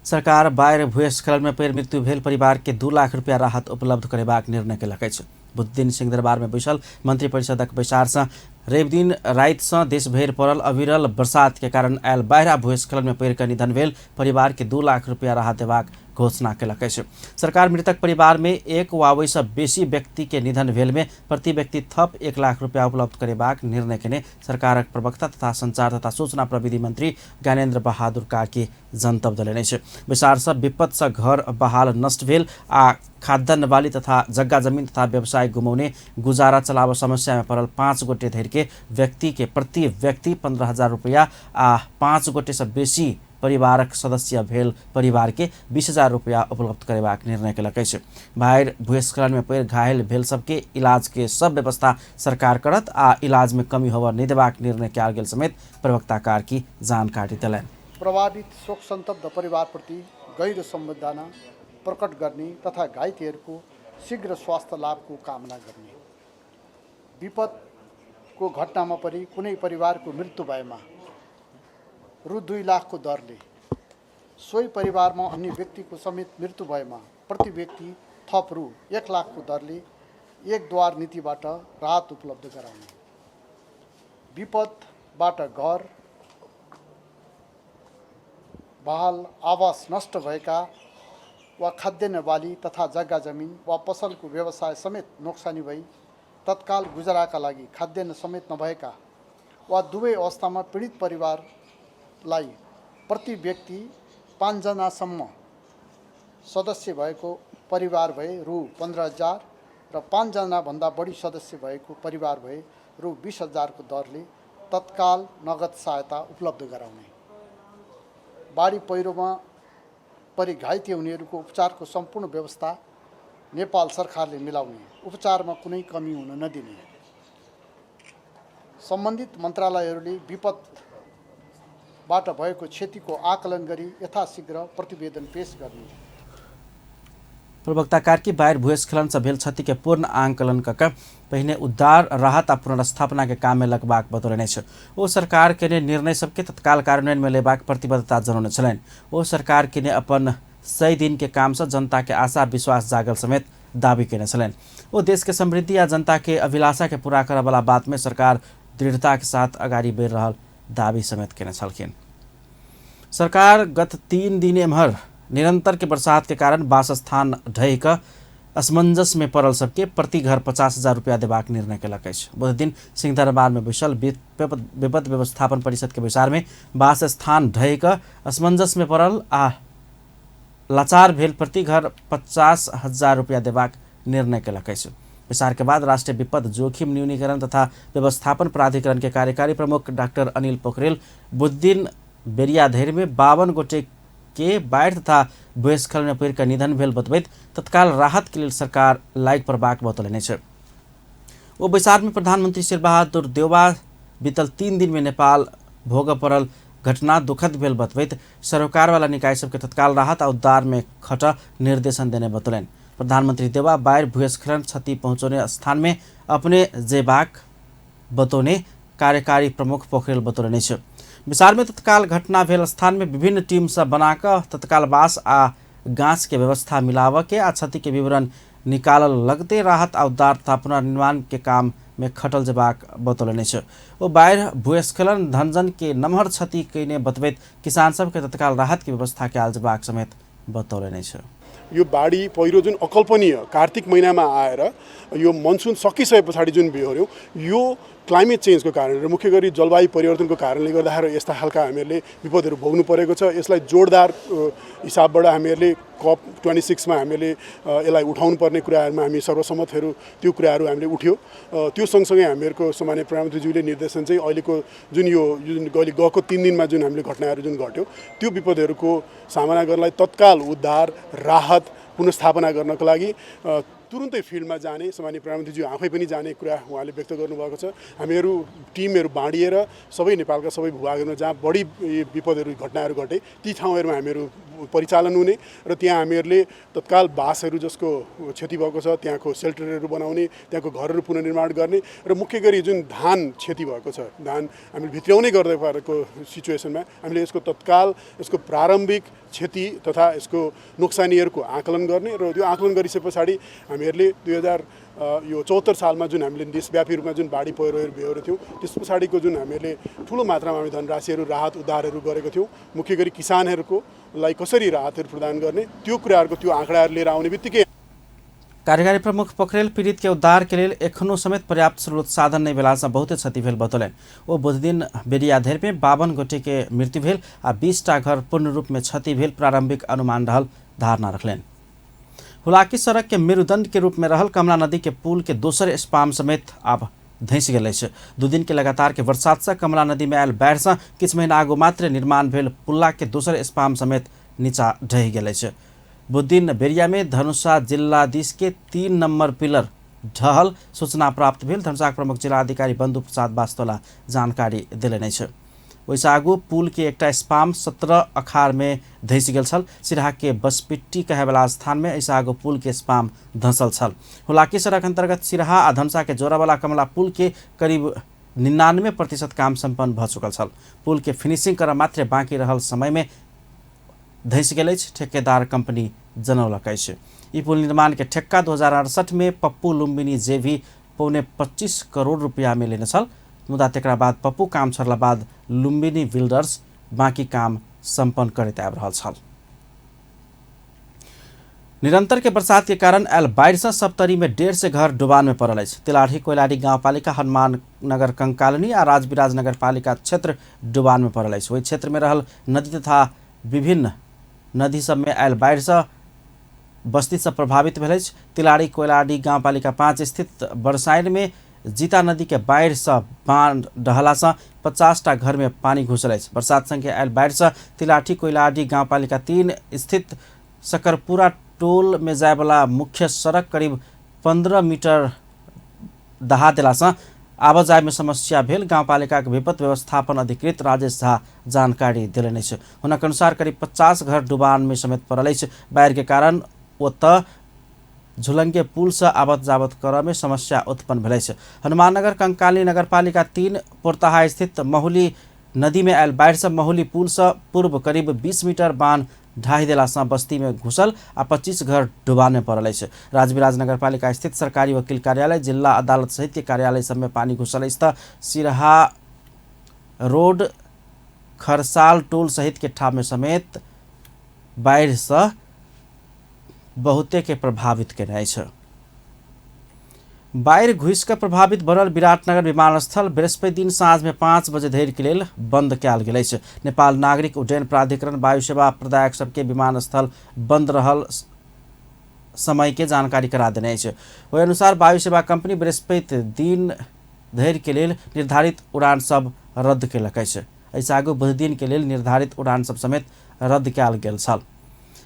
सरकार बाढ़ि भूस्खलन में पड़ि मृत्यु भेल परिवार के 2 लाख रुपया राहत उपलब्ध करेबाक निर्णय केलक अछि। बुधदिन सिंहदरबार में बैसल मंत्रिपरिषदक बैसार से रविदिन राति से देशभरि पड़ल अविरल बरसात के कारण आयल बाढ़ि आ भूस्खलन में पड़ि कऽ निधन भेल परिवार के 2 लाख रुपया राहत देबाक घोषणा केलक अछि। सरकार मृतक परिवार में 1 वा ओहिसँ बेसी व्यक्ति के निधन भेल में प्रति व्यक्ति थप 1 लाख रुपया उपलब्ध करेबाक निर्णय केने सरकारक प्रवक्ता तथा संचार तथा सूचना प्रविधि मंत्री ज्ञानेन्द्र बहादुर कार्की जनतब देलनि अछि। बैसार सँ विपद सँ घर बहाल नष्ट भेल आ खाद्यान्न बाली तथा जग्गा जमीन तथा व्यवसाय गुमौने गुजारा चलाबऽ समस्या में पड़ल 5 गोटे धरि के व्यक्ति के प्रति व्यक्ति 15,000 रुपया आ 5 गोटे सँ बेसी परिवारक सदस्य भेल परिवार के 20,000 रुपया उपलब्ध करेबाक निर्णय केलक अछि। बाढ़ि भूस्खलन में पड़ि घायल भेल सबके इलाज के सब व्यवस्था सरकार करत आ इलाज में कमी होबऽ नहि देबाक निर्णय कयल गेल समेत प्रवक्ता कार्की जानकारी देलनि। प्रभावित शोक सन्तप्त परिवारप्रति गहिरो संवेदना प्रकट गर्ने तथा घाइतेहरूको शीघ्र स्वास्थ्य लाभको कामना गर्ने। विपदको घटनामा परी कुनै परिवारको मृत्यु भएमा रु 2 लाखको दरले, सोही परिवारमा अन्य व्यक्तिको समेत मृत्यु भएमा प्रति व्यक्ति थप रु 1 लाखको दरले एकद्वार नीतिबाट राहत उपलब्ध गराउने। विपदबाट घर बहाल आवास नष्ट भएका वा खाद्यान्न बाली तथा जग्गा जमिन वा पसलको व्यवसाय समेत नोक्सानी भई तत्काल गुजाराका लागि खाद्यान्न समेत नभएका वा दुवै अवस्थामा पीडित परिवारलाई प्रति व्यक्ति 5 जनासम्म सदस्य भएको परिवार भए रु 15,000 र 5 जनाभन्दा बढी सदस्य भएको परिवार भए रु 20,000 को दरले तत्काल नगद सहायता उपलब्ध गराउने। बाढी पहिरोमा परी घाइते हुनेहरूको उपचारको सम्पूर्ण व्यवस्था नेपाल सरकारले मिलाउने, उपचारमा कुनै कमी हुन नदिने। सम्बन्धित मन्त्रालयहरूले विपदबाट भएको क्षतिको आकलन गरी यथाशीघ्र प्रतिवेदन पेश गर्ने। प्रवक्ता कार्की बाढ़ि भूस्खलन से भेल क्षति के पूर्ण आंकलन कऽ पहिने उद्धार, राहत आ पुनर्स्थापना के काम में लगबाक बतौलनि अछि। ओ सरकार केने निर्णय सबके तत्काल कार्यान्वयन में लेबाक प्रतिबद्धता जनौने छलनि। ओ सरकार केने अपन 100 दिन के काम से जनता के आशा विश्वास जागल समेत दावी केने छलनि। ओ देश के समृद्धि आ जनता के अभिलाषा के पूरा करऽ वाला बात में सरकार दृढ़ता के साथ अगाडि बढ़ि रहल दावी समेत केने छलखिन। सरकार गत 3 दिन एम्हर निरंतर के बरसात के कारण वासस्थान ढहि कऽ असमंजस में पड़ल सबके प्रति घर 50,000 रुपया देबाक निर्णय केलक अछि। बुधदिन सिंहदरबार में बैसल विपद व्यवस्थापन परिषद के बैसार में वासस्थान ढहि कऽ असमंजस में पड़ल आ लाचार भेल प्रति घर 50,000 रुपया देबाक निर्णय केलक अछि। बैसार के बाद राष्ट्रीय विपद जोखिम न्यूनीकरण तथा व्यवस्थापन प्राधिकरण के कार्यकारी प्रमुख डॉक्टर अनिल पोखरेल बुधदिन बेरियाधरि में 52 गोटे के बाढ़ि तथा भूस्खलन में पड़ि कऽ निधन भेल बतबैत तत्काल राहत के लेल सरकार लागि पड़बाक बतौलनि अछि। ओ बैसार में प्रधानमंत्री शेरबहादुर देउवा बीतल 3 दिन में नेपाल भोगऽ पड़ल घटना दुखद भेल बतबैत सरोकारवाला निकाय सबके तत्काल राहत आ उद्धार में खटऽ निर्देशन देने बतौलनि। प्रधानमंत्री देउवा बाढ़ि भूस्खलन क्षति पहुँचौने स्थान में अपने जेबाक बतौने कार्यकारी प्रमुख पोखरेल बतौलनि अछि। बैसार में तत्काल घटना भेल स्थान में विभिन्न टीम सब बनाकऽ तत्काल बास आ गाछ के व्यवस्था मिलाबऽ के आ क्षति के विवरण निकालल लगते राहत आ उद्धार तथा पुनर्निर्माण के काम में खटल जेबाक बतौलनि अछि। ओ बाढ़ि भूस्खलन धनजन के नमहर क्षति कयने बतबैत किसान सबके तत्काल राहत के व्यवस्था कयल जेबाक समेत बतौलनि अछि। यो बाढी पहिरो जुन अकल्पनीय कार्तिक महिनामा आएर यो मनसुन सकिसके पछाडि जुन बेहोर्यो, यो क्लाइमेट चेन्जको कारण र मुख्य गरी जलवायु परिवर्तनको कारणले गर्दाखेरि यस्ता खालका हामीहरूले विपदहरू भोग्नु परेको छ। यसलाई जोरदार हिसाबबाट हामीहरूले कप 26 मा हामीले यसलाई उठाउनु पर्ने कुराहरूमा हामी सर्वसम्मतहरू त्यो कुराहरू हामीले उठ्यो। त्यो सँगसँगै हामीहरूको सम्माननीय प्रधानमन्त्रीज्यूले निर्देशन चाहिँ अहिलेको जुन यो जुन अहिले गएको 3 दिनमा जुन हामीले घटनाहरू जुन घट्यो त्यो विपदहरूको सामना गर्नलाई तत्काल उद्धार, राहत, पुनर्स्थापना गर्नको लागि तुरुन्तै फिल्डमा जाने सम्माननीय प्रधानमन्त्रीज्यू आफै पनि जाने कुरा उहाँले व्यक्त गर्नुभएको छ। हामीहरू टिमहरू बाँडिएर सबै नेपालका सबै भूभागहरूमा जहाँ बढी विपदहरू घटनाहरू घटे ती ठाउँहरूमा हामीहरू परिचालन हुने र त्यहाँ हामीहरूले तत्काल बासहरू जसको क्षति भएको छ त्यहाँको सेल्टरहरू बनाउने, त्यहाँको घरहरू पुनर्निर्माण गर्ने र मुख्य गरी जुन धान क्षति भएको छ, धान हामीले भित्र्याउनै गर्दै गरेको सिचुएसनमा हामीले यसको तत्काल यसको प्रारम्भिक क्षति तथा यसको नोक्सानीहरूको आकलन गर्ने र त्यो आकलन गरिसके पछाडि हामीहरूले 2074 सालमा जुन हामीले देशव्यापी रूपमा जुन बाढी पहिरोहरू बेहोरेको थियौँ त्यस पछाडिको जुन हामीहरूले ठुलो मात्रामा हामी धनराशिहरू राहत उद्धारहरू गरेको थियौँ, मुख्य गरी किसानहरूको लाई कसरी राहतहरू प्रदान गर्ने त्यो कुराहरूको त्यो आँकडाहरू लिएर आउने बित्तिकै कार्यकारी प्रमुख पोखरेल पीड़ित के उद्धार के लेल एखनो समेत पर्याप्त स्रोत साधन नहीं भेला से बहुते क्षति भेल बतौलनि। ओ बुधदिन बेरियाधेर में 52 गोटे के मृत्यु भेल आ 20 टा घर पूर्ण रूप में क्षति भेल प्रारंभिक अनुमान रहल धारणा रखलनि। हुलाकी सड़क के मेरुदंड के रूप में रहल कमला नदी के पुल के दोसर स्पाम समेत आब धँसि गेल अछि। 2 दिन के लगातार के बरसात से कमला नदी में आयल बाढ़ि से किछु महीना आगू मात्र निर्माण भेल पुल्ला के दोसर स्पाम समेत नीचा ढहि गेल अछि। बुधदिन बेरिया में धनुषा जिलाधीश के 3 नंबर पिलर ढहल सूचना प्राप्त भेल धनुषाक प्रमुख जिलाधिकारी बंधु प्रसाद बास्तोला जानकारी देलनि अछि। ओहिसँ आगू पुल के एकटा स्पाम 17 अखार में धँसि गेल छल। सिराहा के बसपिट्टी कहेवाला स्थान में एहिसँ आगू पुल के स्पाम धँसल छल। हुलाकी सड़क अंतर्गत सिराहा आ धनुषा के जोड़ावाला कमला पुल के करीब 99% काम सम्पन्न भऽ चुकल छल। पुल के फिनिशिंग करऽ मात्र बाँकी रहल समय में धँसि गेल अछि, ठेकेदार कंपनी जनौलक अछि। ई पुल निर्माण के ठेक्का 2068 में पप्पू लुम्बिनी जेवी 1.75 करोड़ रुपया में लेने छल, मुदा तकरा बाद पप्पू काम छोड़ला बाद लुम्बिनी बिल्डर्स बाँकी काम सम्पन्न करैत आबि रहल छल। निरंतर के बरसात के कारण आयल बाढ़ि से सप्तरी में 150 घर डुबान में पड़ल अछि। तिलाठी कोइलारी गाउँपालिका, हनुमान नगर कंकालनी आ राजविराज नगरपालिका क्षेत्र डुबान में पड़ल अछि। ओहि क्षेत्र में रहल नदी तथा विभिन्न नदी सब में आयल बाढ़ि से बस्ती सब प्रभावित भेल अछि। तिलाड़ी कोइलाडी गाउँपालिका 5 स्थित बरसाइन में जीता नदी के बाढ़ि से बांध ढहला से 50 टा घर में पानी घुसल अछि। बरसात संगे आयल बाढ़ि से तिलाठी कोइलाडी गाउँपालिका 3 स्थित सकरपुरा टोल में जायवाला मुख्य सड़क करीब 15 मीटर दहा देला से आवाजाही में समस्या भेल गाउँपालिका के विपद व्यवस्थापन अधिकृत राजेश झा जानकारी देलनि अछि। हुनक अनुसार करीब 50 घर डुबान में समेत पड़ल अछि। बाढ़ि के कारण ओतऽ झुलंगे पुल से आवत जावत करऽ में समस्या उत्पन्न भेल अछि। हनुमाननगर कंकाली नगरपालिका 3 पोरताहा स्थित महुली नदी में आयल बाढ़ि से महुली पुल से पूर्व करीब 20 मीटर बांध ढाहि देला से बस्ती में घुसल आ 25 घर डुबान में पड़ल अछि। राजविराज नगरपालिका स्थित सरकारी वकील कार्यालय, जिला अदालत सहित के कार्यालय सब में पानी घुसल अछि त सिरहा रोड, खरसाल टोल सहित के ठाम में समेत बाढ़ि से बहुते के प्रभावित केने अछि। बाढ़ि घुसि कऽ प्रभावित बनल विराटनगर विमानस्थल बृहस्पति दिन साँझ में 5 बजे धरि के लेल बंद कयल गेल अछि। नेपाल नागरिक उड्डयन प्राधिकरण वायु सेवा प्रदायक सबके विमानस्थल बंद रहल समय के जानकारी करा देने अछि। ओहि अनुसार वायु सेवा कंपनी बृहस्पति दिन धरि के लेल निर्धारित उड़ान सब रद्द केलक अछि। एहिसँ आगू बुध दिन के लेल निर्धारित उड़ान सब समेत रद्द कयल गेल छल।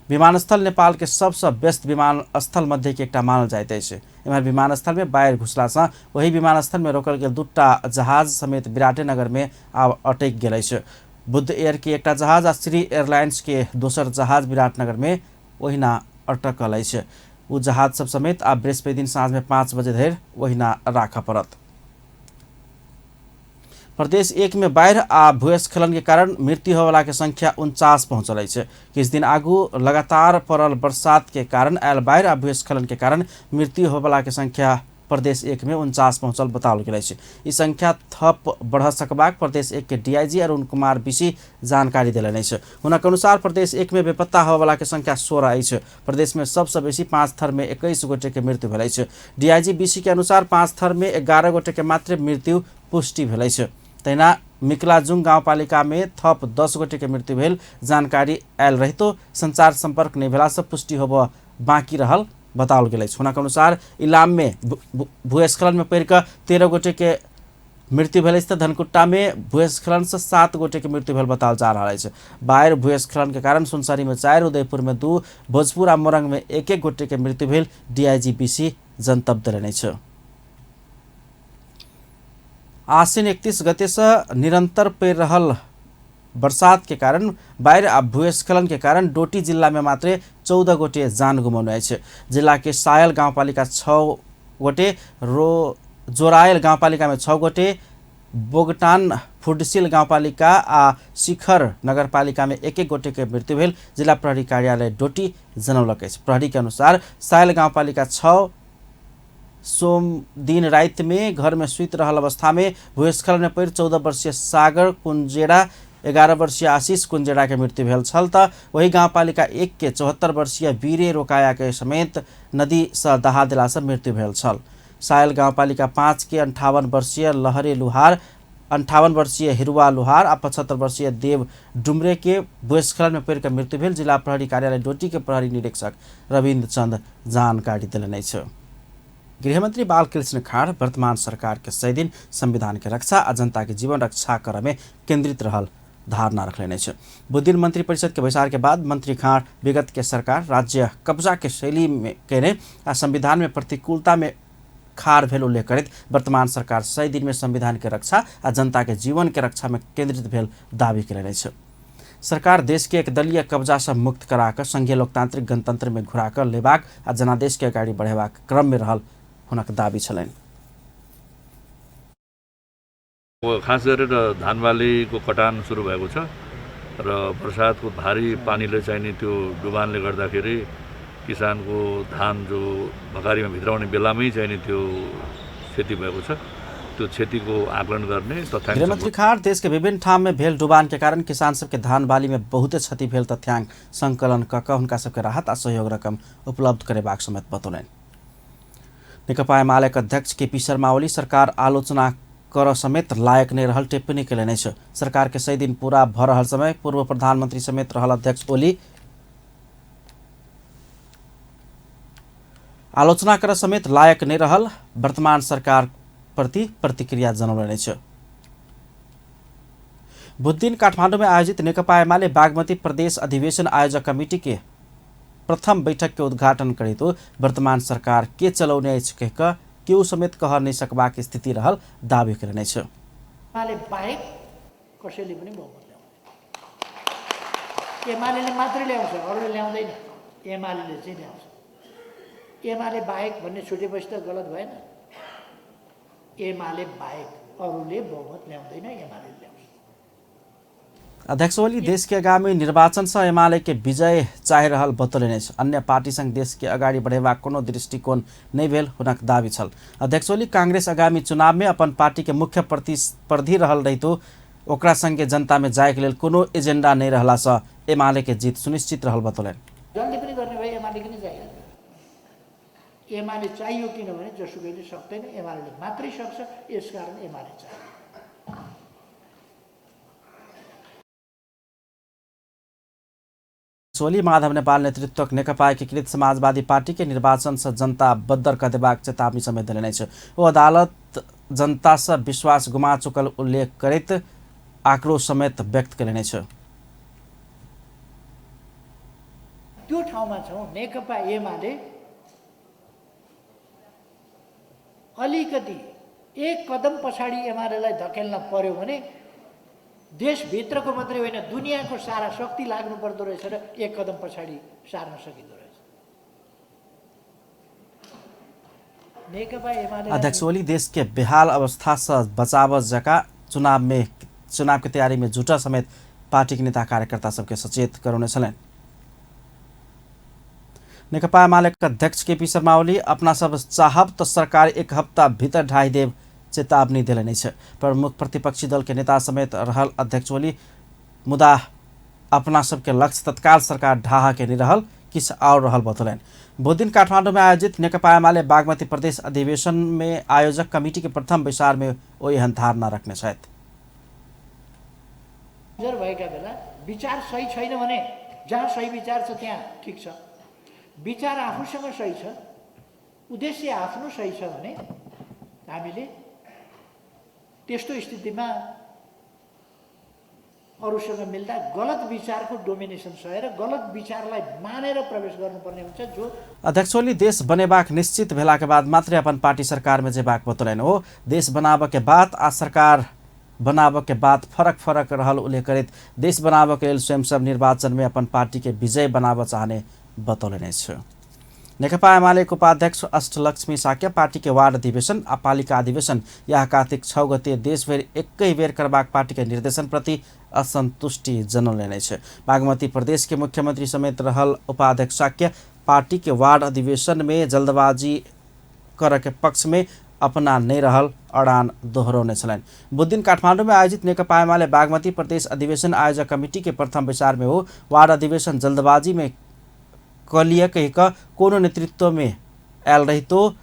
विमानस्थल नेपाल के सबसँ व्यस्त विमानस्थल मध्ये के एकटा मानल जाइत अछि। एम्हर विमानस्थल में बाढ़ि घुसलासँ ओहि विमानस्थल में रोकल गेल 2टा जहाज समेत विराटनगर में आब अटकि गेल अछि। बुद्ध एयर के एकटा जहाज आ श्री एयरलाइंस के दोसर जहाज विराटनगर में ओहिना अटकल अछि। ओ जहाज सब समेत आब बृहस्पति दिन साँझ में 5 बजे धरि ओहिना राखऽ पड़त। प्रदेश 1 में बाढ़ि आ भूस्खलन के कारण मृत्यु होवला के संख्या 49 पहुंचल अछि। किछु दिन आगू लगातार पड़ल बरसात के कारण आयल बाढ़ि आ भूस्खलन के कारण मृत्यु होवला के संख्या प्रदेश 1 में 49 पहुँचल बताओल गेल अछि। ई संख्या थप बढ़ सकबाक प्रदेश 1 के डीआईजी अरुण कुमार बिसी जानकारी देलनि अछि। हुनक अनुसार प्रदेश 1 में बेपत्ता होबयवला के संख्या 16 अछि। प्रदेश में सबसँ बेसी 5 थर में 21 गोटे के मृत्यु भेल अछि। डीआईजी बिसी के अनुसार 5 थर में 11 गोटे के मात्र मृत्यु पुष्टि भेल अछि। तहिना मिकलाजुङ गाउँपालिका में थप 10 गोटे के मृत्यु भेल जानकारी आयल रहितो संचार सम्पर्क नहि भेलासँ पुष्टि होबय बाँकी रहल बताओल गेल अछि। हुनक अनुसार इलाम में भूस्खलन में पड़ि कऽ 13 गोटे के मृत्यु भेल अछि तऽ धनकुट्टा में भूस्खलन से 7 गोटे के मृत्यु भेल बताओल जा रहल अछि। बाढ़ि भूस्खलन के कारण सुनसरी में 4, उदयपुर में 2, भोजपुर आ मोरंग में 1-1 गोटे के मृत्यु भेल डीआईजी बीसी जनतब देलनि अछि। आश्विन 31 गते से निरंतर पड़ि रहल बरसात के कारण बाढ़ि आ भूस्खलन के कारण डोटी जिला में मात्रे 14 गोटे जान गुमाउने अछि। जिला के सायल गाउँपालिका 6 गोटे, जोरायल गाउँपालिका में 6 गोटे, बोगटान फुडसिल गाउँपालिका आ शिखर नगरपालिका में 1-1 गोटे के मृत्यु भेल जिला प्रहरी कार्यालय डोटी जनौलक अछि। प्रहरी के अनुसार सायल गाउँपालिका 6 सोम दिन राति में घर में सुति रहल अवस्था में भूस्खलन में पड़ि 14 वर्षीय सागर कुंजेड़ा, 11 वर्षीय आशीष कुंजेड़ा के मृत्यु भेल छल तऽ वही गाउँपालिका 1 के 74 वर्षीय वीरे रोकाया के समेत नदी से दहा देलासँ मृत्यु भेल छल। सायल गाउँपालिका 5 के 58 वर्षीय लहरे लुहार, 58 वर्षीय हिरुआ लुहार आ 75 वर्षीय देव डुमरे के भूस्खलन में पड़ि कऽ मृत्यु भेल जिला प्रहरी कार्यालय डोटी के प्रहरी निरीक्षक रविन्द्र चंद जानकारी देलनि अछि। गृहमंत्री बालकृष्ण खाड़ वर्तमान सरकार के 100 दिन संविधान के रक्षा आ जनता के जीवन रक्षा करय में केंद्रित रहल धारणा रखलनि अछि। बुधदिन मंत्री परिषद के बैसार के बाद मंत्री खाड़ विगत के सरकार राज्य कब्जा के शैली में केने आ संविधान में प्रतिकूलता में खाड़ भेल उल्लेख करैत वर्तमान सरकार 100 दिन में संविधान के रक्षा आ जनता के जीवन के रक्षा में केंद्रित भेल दावी केलनि अछि। सरकार देश के एकदलीय कब्जा से मुक्त कराकऽ संघीय लोकतांत्रिक गणतंत्र में घुराकऽ लेबाक आ जनादेश के अगाडि बढ़ेबाक क्रम में रहल हुनक दावी छलनि। खास गरेर धानबालीको कटान सुरु भएको छ र बर्सातको भारी पानीले चाहिँ नि त्यो डुबानले गर्दाखेरि किसानको धान जो भकारीमा भित्राउने बेलामै चाहिँ नि त्यो क्षति भएको छ। त्यो क्षतिको आकलन गर्ने तथ्याङ्क। गृहमंत्री खाड़ देश के विभिन्न ठाम में भेल डुबान के कारण किसान सबके धान बाली में बहुते क्षति भेल तथ्यांक संकलन कऽ कऽ हुनका सबके राहत आ सहयोग रकम उपलब्ध करेबाक समेत बतौलनि। नेकपा एमाले के अध्यक्ष केपी शर्मा ओली सरकार आलोचना कर समेत लायक नहीं रहल टिप्पणी केलनि अछि। सरकार के 100 दिन पूरा भऽ रहल समय पूर्व प्रधानमंत्री समेत रहल अध्यक्ष ओली आलोचना कर समेत लायक नहीं रहल वर्तमान सरकार प्रति प्रतिक्रिया जनौलनि अछि। बुधदिन काठमाडौँ में आयोजित नेकपा एमाले बागमती प्रदेश अधिवेशन आयोजक कमिटी के प्रथम बैठक के उद्घाटन करैत वर्तमान सरकार के चलौने अछि कहि कऽ केओ समेत कह नहि सकबाक स्थिति रहल दावी केलनि अछि। एमाले बाहेक कसैले पनि बहुमत ल्याउँदैन, एमाले मात्रै ल्याउँछ, अरूले ल्याउँदैन, एमाले चाहिँ ल्याउँछ। एमाले बाहेक भन्ने छुटेपछि त गलत भएन। एमाले बाहेक अरूले बहुमत ल्याउँदैन, एमाले ल्याउँछ। अध्यक्ष ओली देश के आगामी निर्वाचन से एमाले के विजय चाहि रहल बतौलनि अछि। अन्य पार्टी संग देश के अगाडि बढ़ेबाक कोनो दृष्टिकोण नहि भेल हुनक दावी छल। अध्यक्ष ओली कांग्रेस आगामी चुनाव में अपन पार्टी के मुख्य प्रतिस्पर्धी रहल रहितो ओकरा संगे जनता में जाय के लेल कोनो एजेंडा नहि रहला से एमाले के जीत सुनिश्चित रहल बतौलनि। जल्दी पनि गर्ने भए एमाले किन चाहियो? एमाले चाहियो किनभने जसुकैले सक्दैन, एमाले मात्रै सक्छ, यसकारण एमाले चाहियो। ओली माधव नेपाल नेतृत्वक नेकपा एकीकृत समाजवादी पार्टी के निर्वाचन से जनता बद्दर क देबाक चेतावनी समेत देलनि अछि। ओ अदालत जनता से विश्वास गुमा चुकल उल्लेख करैत आक्रोश समेत व्यक्त केलनि अछि। त्यो ठाउँमा छौँ। नेकपा एमाले अलिकति एक कदम पछाडि एमालेलाई धकेल्न पर्यो भने देशभित्रको मात्रै होइन दुनियाँको सारा शक्ति लाग्नु पर्दो रहेछ र एक कदम पछाडि सार्न सकिँदो रहेछ। नेकपा एमाले अध्यक्ष ओली देश के बेहाल अवस्था से बचाव जका चुनाव के तैयारी में जुटा समेत पार्टी के नेता कार्यकर्ता सबके सचेत करौने छलनि। नेकपा एमाले अध्यक्ष केपी शर्मा ओली अपना सब चाहब तो सरकार एक हप्ता भीतर ढाई देव चेतावनी देलनि अछि। प्रमुख प्रतिपक्षी दल के नेता समेत रहल अध्यक्ष ओली मुदा अपना सबके लक्ष्य तत्काल सरकार ढाहा के नहीं रहल, किछु और रहल बतौलनि। बुधदिन काठमांडू में आयोजित नेकपा एमाले बागमती प्रदेश अधिवेशन में आयोजक कमिटी के प्रथम बैसार में ओ एहन धारणा रखने छथि। भएका बेला विचार सही छैन भने जहाँ सही विचार छ त्यहाँ ठिक छ, विचार आफूसँग सही छ, उद्देश्य आफ्नो सही छ भने हामीले त्यस्तो स्थितिमा अरूसँग मिल्दा गलत विचारको डोमिनेसन सहेर गलत विचारलाई मानेर प्रवेश गर्नुपर्ने हुन्छ। जो अध्यक्ष ओली देश बनेबाक निश्चित भेलाके बाद मात्रै अपन पार्टी सरकार में जेबाक बतौलनि। ओ देश बनाबऽ के बात आ सरकार बनाबऽ के बात फरक फरक रहल उल्लेख करैत देश बनाबऽ के लेल स्वयं सब निर्वाचन में अपन पार्टी के विजय बनाबऽ चाहने बतौलनि अछि। नेकपा एमाले के उपाध्यक्ष अष्टलक्ष्मी साक्य पार्टी के वार्ड अधिवेशन आ पालिका अधिवेशन यह कार्तिक 6 गते देशभरि एकै बेर करबाक पार्टी के निर्देशन प्रति असंतुष्टि जनौलनि अछि। बागमती प्रदेश के मुख्यमंत्री समेत रहल उपाध्यक्ष साक्य पार्टी के वार्ड अधिवेशन में जल्दबाजी करऽ के पक्ष में अपना नहीं रहल अड़ान दोहरौने छलनि। बुधदिन काठमांडू में आयोजित नेकपा एमाले बागमती प्रदेश अधिवेशन आयोजक कमिटी के प्रथम बैसार में हो वार्ड अधिवेशन जल्दबाजी में कलिए कहि कऽ कोनो नेतृत्व में आयल रहितो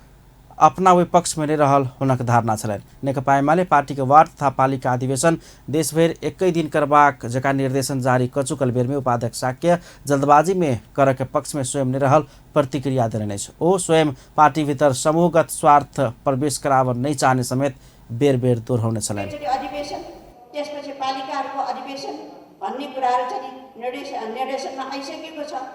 अपना ओहि पक्ष में नहीं रहल हुनक धारणा छलनि। नेकपा एमाले पार्टी के वार्ड तथा पालिका अधिवेशन देशभरि एकै दिन करबाक जकाँ निर्देशन जारी कऽ चुकल बेर में उपाध्यक्ष साक्य जल्दबाजी में करऽ के पक्ष में स्वयं नहीं रहल प्रतिक्रिया देलनि अछि। ओ स्वयं पार्टी भीतर समूहगत स्वार्थ प्रवेश कराबऽ नहीं चाहने समेत बेर बेर दोहोरौने छलनि। अधिवेशन त्यसपछि पालिकाहरूको अधिवेशन भन्ने कुराहरू चाहिँ निर्देशनमा आइसकेको छ।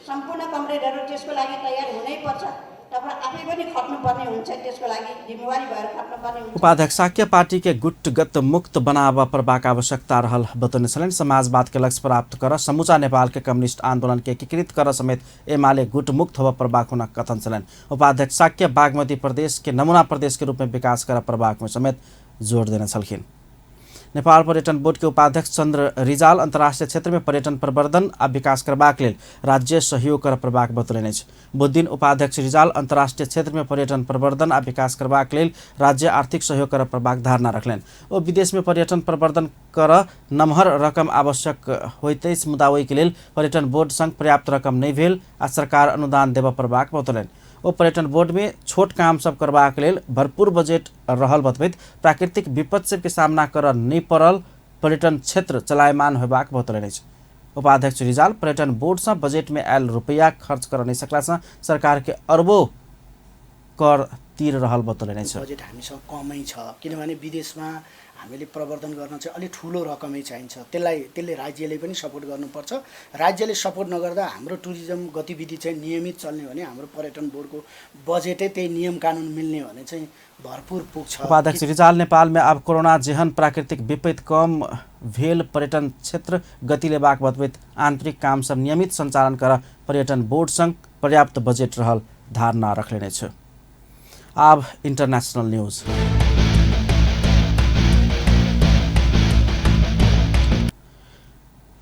सम्पूर्ण कमरेडहरू त्यसको लागि तयार हुनैपर्छ, तपाईँ आफै पनि खट्नुपर्ने हुन्छ, त्यसको लागि जिम्मेवारी भएर खट्नुपर्ने हुन्छ। उपाध्यक्ष साक्य पार्टी के गुटगत मुक्त बनाब पर्बाक आवश्यकता रहल बतौने छलनि। समाजवाद के लक्ष्य प्राप्त कर समूचा नेपाल के कम्युनिस्ट आंदोलन के एकीकृत कर समेत एमाले गुट मुक्त होब पर्बाक हुनक कथन छलनि। उपाध्यक्ष साक्य बागमती प्रदेश के नमूना प्रदेश के रूप में विकास कर पर्बाक में समेत जोड़ देने छलखिन। नेपाल पर्यटन बोर्ड के उपाध्यक्ष चंद्र रिजाल अंतर्राष्ट्रीय क्षेत्र में पर्यटन प्रवर्धन आ विकास करबाक लेल राज्य सहयोग कर पर्बाक बतौलनि अछि। बुधदिन उपाध्यक्ष रिजाल अंतर्राष्ट्रीय क्षेत्र में पर्यटन प्रवर्धन आ विकास करबाक लेल राज्य आर्थिक सहयोग कर पर्बाक धारणा रखलनि। ओ विदेश में पर्यटन प्रवर्धन कर नमहर रकम आवश्यक होइत अछि, मुदा ओहिके लेल पर्यटन बोर्ड संग पर्याप्त रकम नहि भेल आ सरकार अनुदान देबऽ पर्बाक बतौलनि। ओ पर्यटन बोर्ड में छोट काम सब करबाक लेल भरपूर बजट रहल बतबैत प्राकृतिक विपत्ति सबके सामना करऽ नहि पड़ल पर्यटन क्षेत्र चलायमान होयबाक बतौलनि अछि। उपाध्यक्ष रिजाल पर्यटन बोर्ड से बजट में आयल रुपैया खर्च कर नहीं सकला से सरकार के अरबों कर तिर रहल बतौलनि अछि। बजेट हामीसँग कमै छ, किनभने विदेशमा हामीले प्रवर्धन गर्न चाहिँ अलिक ठुलो रकमै चाहिन्छ। त्यसले राज्यले पनि सपोर्ट गर्नुपर्छ। राज्यले सपोर्ट नगर्दा हाम्रो टुरिज्म गतिविधि चाहिँ नियमित चल्ने भने हाम्रो पर्यटन बोर्डको बजेटै त्यही नियम कानुन मिल्ने भने चाहिँ भरपूर पुग्छ। उपाध्यक्ष रिजाल नेपाल में अब कोरोना जेहन प्राकृतिक विपत्ति कम भेल पर्यटन क्षेत्र गति लेबाक बतबैत आंतरिक काम सब नियमित संचालन कर पर्यटन बोर्ड संग पर्याप्त बजेट रहल धारणा रखलेने अछि। आब इंटरनेशनल न्यूज।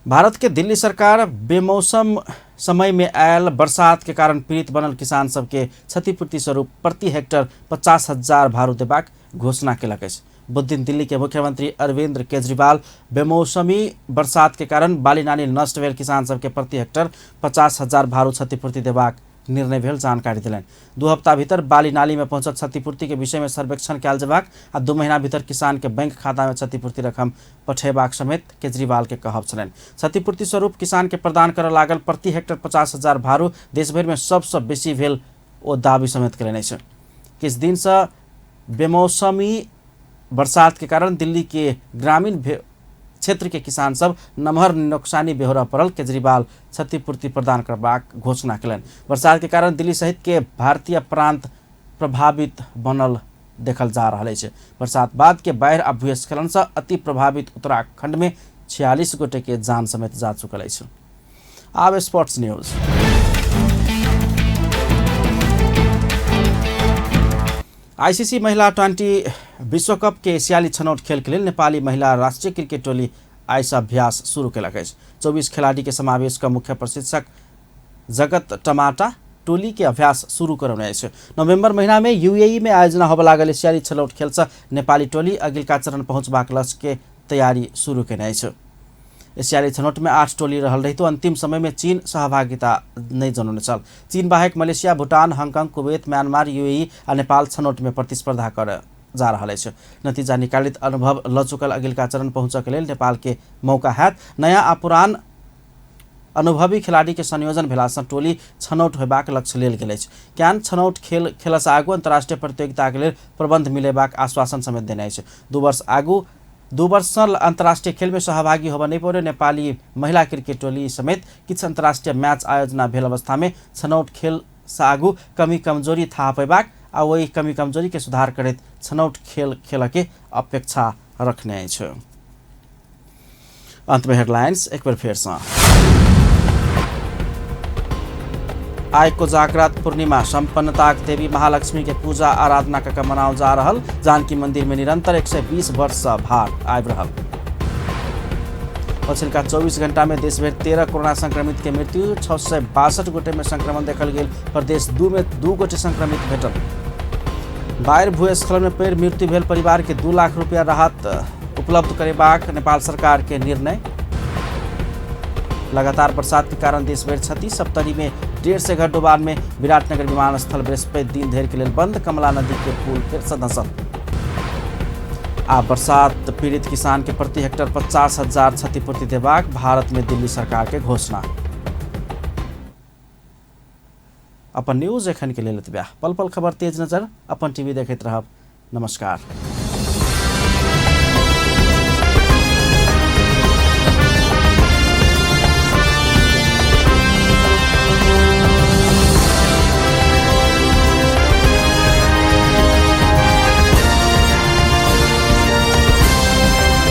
भारत के दिल्ली सरकार बेमौसम समय में आयल बरसात के कारण पीड़ित बनल किसान सबके क्षतिपूर्ति स्वरूप प्रति हेक्टर 50,000 भारू देबाक घोषणा केलक अछि। बुधदिन दिल्ली के मुख्यमंत्री अरविंद केजरीवाल बेमौसमी बरसात के कारण बाली नानी नष्ट भेल किसान सबके प्रति हेक्टर 50,000 भारू क्षतिपूर्ति देबाक निर्णय भेल जानकारी देलनि। 2 हप्ता भीतर बाली नाली में पहुंचल क्षतिपूर्ति के विषय में सर्वेक्षण कयल जेबाक आ 2 महीना भीतर किसान के बैंक खाता में क्षतिपूर्ति रकम पठेबाक समेत केजरीवाल के कहब छलनि। क्षतिपूर्ति स्वरूप किसान के प्रदान करऽ लागल प्रति हेक्टर 50,000 भारू देशभरि में सबसँ बेसी भेल ओ दावी समेत कयलनि अछि। किछु दिन से बेमौसमी बरसात के कारण दिल्ली के ग्रामीण क्षेत्र के किसान सब नमहर नुकसानी बेहोरा पड़ल केजरीवाल क्षतिपूर्ति प्रदान करबाक घोषणा कयलनि। बरसात के कारण दिल्ली सहित के भारतीय प्रांत प्रभावित बनल देखल जा रहल अछि। बरसात बाद के बाढ़ि आ भूस्खलन से अति प्रभावित उत्तराखंड में 46 गोटे के जान समेत जा चुकल अछि। आब स्पोर्ट्स न्यूज। आईसीसी महिला 20 विश्व कप के एशियाली छनौट खेल के लेल नेपाली महिला राष्ट्रीय क्रिकेट टोली आइस अभ्यास शुरू केलक अछि। 24 खिलाड़ी के समावेश का मुख्य प्रशिक्षक जगत टमाटा टोली के अभ्यास शुरू करौने अछि। नवंबर महीना में यूएई में आयोजना होबय लागल एशियाली छनौट खेलसँ नेपाली टोली अगिलका चरण पहुँचबाक लक्ष्य के तैयारी शुरू केने अछि। एशियाली छनौट में 8 टोली रहल रहितो अंतिम समय में चीन सहभागिता नहि जनौने छल। चीन बाहेक Malaysia, Bhutan, Hong Kong, Kuwait, Myanmar, UAE आ नेपाल छनौट में प्रतिस्पर्धा कर जा रहल अछि। नतीजा निकालित अनुभव ल चुकल अगिलका चरण पहुँचऽ के लेल नेपाल के मौका हैत। नया आ पुरान अनुभवी खिलाड़ी के संयोजन भेलासँ टोली छनौट होयबाक लक्ष्य लेल गेल अछि। क्यान छनौट खेल खेलसँ आगू अंतर्राष्ट्रीय प्रतियोगिताके लेल प्रबंध मिलेबाक आश्वासन समेत देने अछि। 2 वर्षसँ अंतर्राष्ट्रीय खेल में सहभागी होबय नहि पड़े नेपाली महिला क्रिकेट टोली समेत किछु अंतर्राष्ट्रीय मैच आयोजना भेल अवस्था में छनौट खेल सँ आगू कमी कमजोरी थाहा पेबाक आ ओहि कमी कमजोरी के सुधार करैत छनौट खेल खेल के अपेक्षा रखने अछि। अंत में हेडलाइंस एक बेर फेर सँ। आइ कोजागरात पूर्णिमा संपन्नताक देवी महालक्ष्मी के पूजा आराधना कऽ मनाओल जा रहल। जानकी मंदिर में निरंतर 120 वर्ष सँ भार आबि रहल। पछिलका 24 घंटा में देशभरि 13 कोरोना संक्रमित के मृत्यु, 662 गोटे में संक्रमण देखल गेल। प्रदेश 2 में 2 गोटे संक्रमित भेटल। बाढ़ि भूस्खलन में पड़ि मृत्यु भेल परिवार के 2 लाख रुपया राहत उपलब्ध करेबाक नेपाल सरकार के निर्णय। लगातार बरसात के कारण देशभरि क्षति। सप्तरी में 150 घर डुबान में विराटनगर विमानस्थल बृहस्पति दिन धरि के लेल बंद। कमला नदी के पुल फिर से धंसल। आ बरसात पीड़ित किसान के प्रति हेक्टर 50,000 क्षतिपूर्ति देबाक भारत में दिल्ली सरकार के घोषणा। अपन न्यूज एखन के लेल एतबे। पल पल खबर तेज नजर अपन टीवी देखैत रहब। नमस्कार।